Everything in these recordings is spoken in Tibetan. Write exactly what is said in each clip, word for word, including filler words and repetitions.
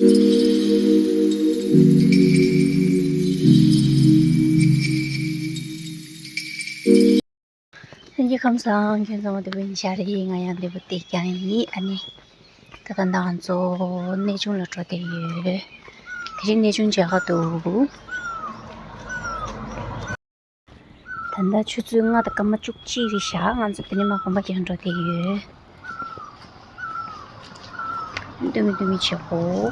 ལྷན་རྒྱས་ཁམས་བཟང་། ཁྱེད་ཚང་མ་བདེ་པོ་ཡིན་ཤག་རེད། ང་ཡང་བདེ་པོ་བསྡད་ཀྱང་ཡིན། ཨ་ནི་ད་ལྟ་ང་ཚོ་གནས་ཆུང་ལ་འགྲོ་བསྡད་ཡོད། དེ་རིང་གནས་ཆུང་མཇལ་ཁ་འདུག་ད་ལྟ་ཆུ་ཚོད་ལྔ་དང་སྐར་མ་བཅུ་གཅིག་རེད་ཤག་ང་ཚོ་དེ་ནས་མར་དགོན་པ་རྒྱག་འགྲོ་བསྡད་ཡོད། སྟོན་མི་སྟོན་མི་བྱེད་གོ།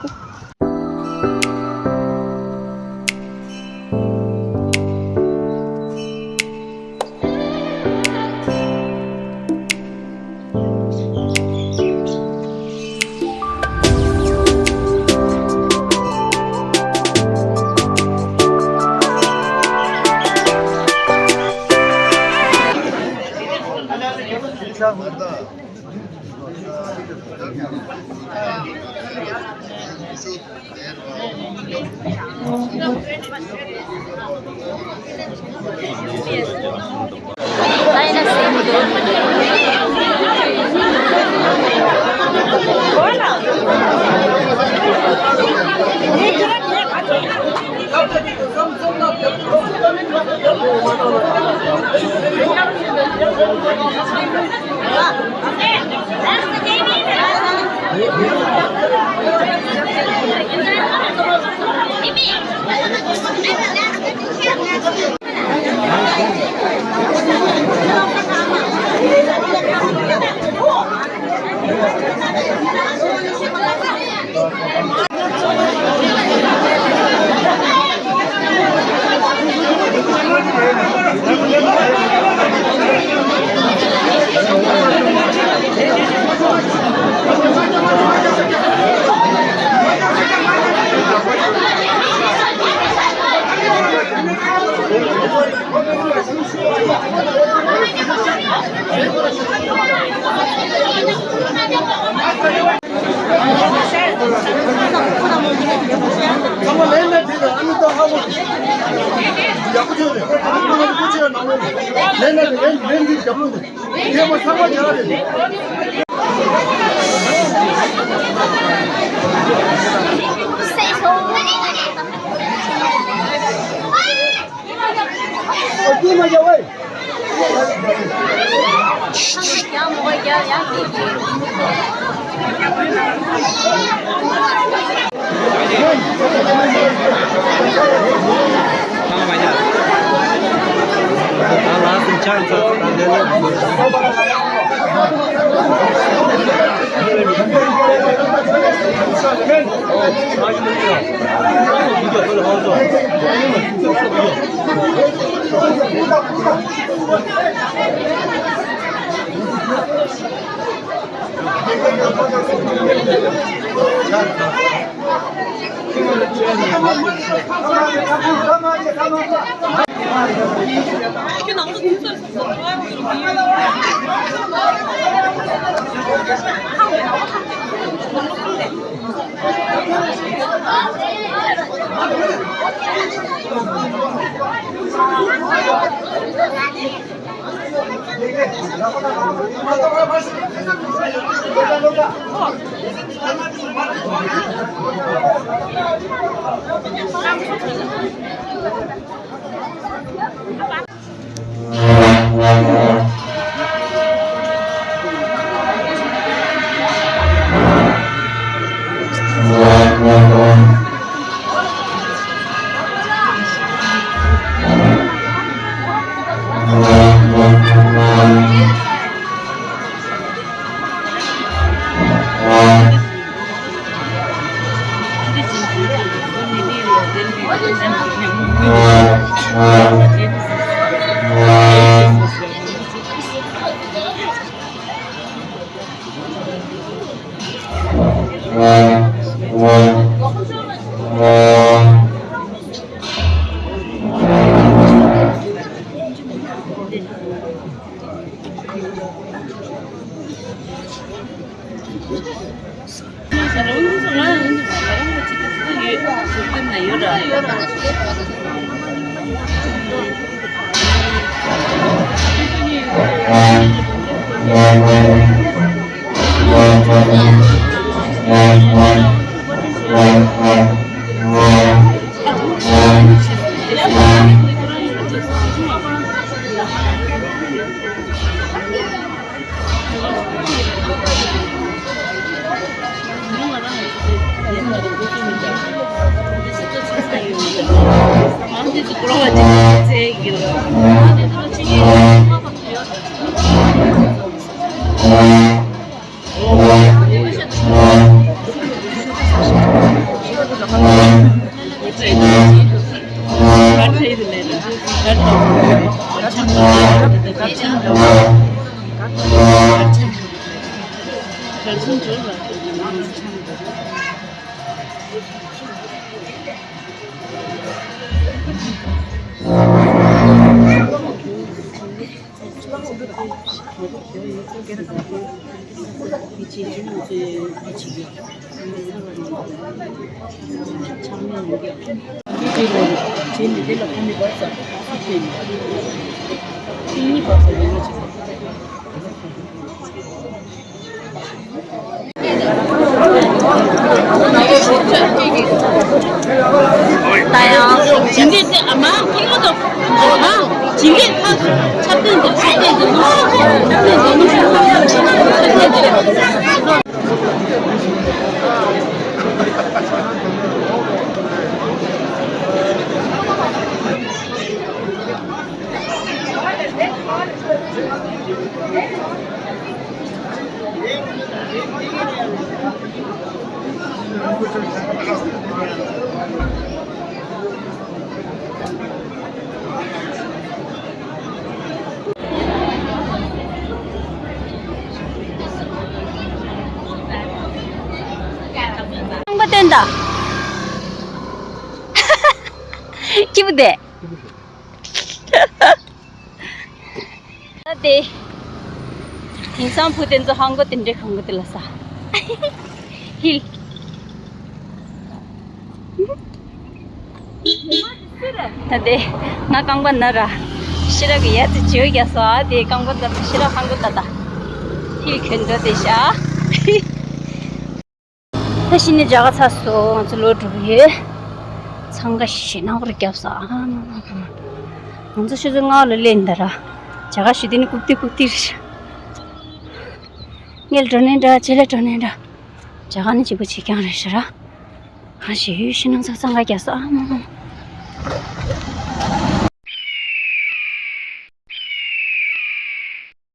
རྐང་པ་བསྟན་དང་། སྐྱིད་པོ་དེ། ད་དེ། དེང་སང་བུ་དེ་ཚོ་ཧང་གོ་དེ་འདྲའི་ཧང་གོ་དེ་ལ་ས། ཧིལ། ད་དེ། ང་རྐང་པ་ན་ར། ཤི་ར་གི་ཡ་ཙི་བྱིའུ་རྒྱ་སོ་ཨ་དེ་རྐང་པ་ད་ཤི་ར་ཧང་གོ་ད་ད། ཧིལ་གན་འགྲོ་དེ་ཤ། ད་ཕྱི་ནས་རྒྱ་གར་ཚར་སོང་། ང་ཚོ་ལོ་དྲུག་ཡོད། འཚང་ཁ་ཞེ་ནག་པོར་བརྒྱབ་སོང་། ཨ་མ་མ་མ། ང་ཚོ་ཆུ་ཚོད་ལྔ་ལ་སླེབས་འདི་ར། རྒྱ་གར་ཞུ་དེ་ནི་ཀུག་ཏི་ཀུག་ཏི་རེད། སྔོན་འགྲོ་ནས་འདྲ་ཆེ་ལ་འགྲོ་ནས་འདྲ། རྒྱ་གར་ནི་གཅིག་པ་གཅིག་རྐྱང་རེད་ཤག་ར། གང་ཞིག་ཡུལ་ཤིང་ནང་ཚག་ཚང་ག་རྒྱ་སོ་ཨ་མ་མ།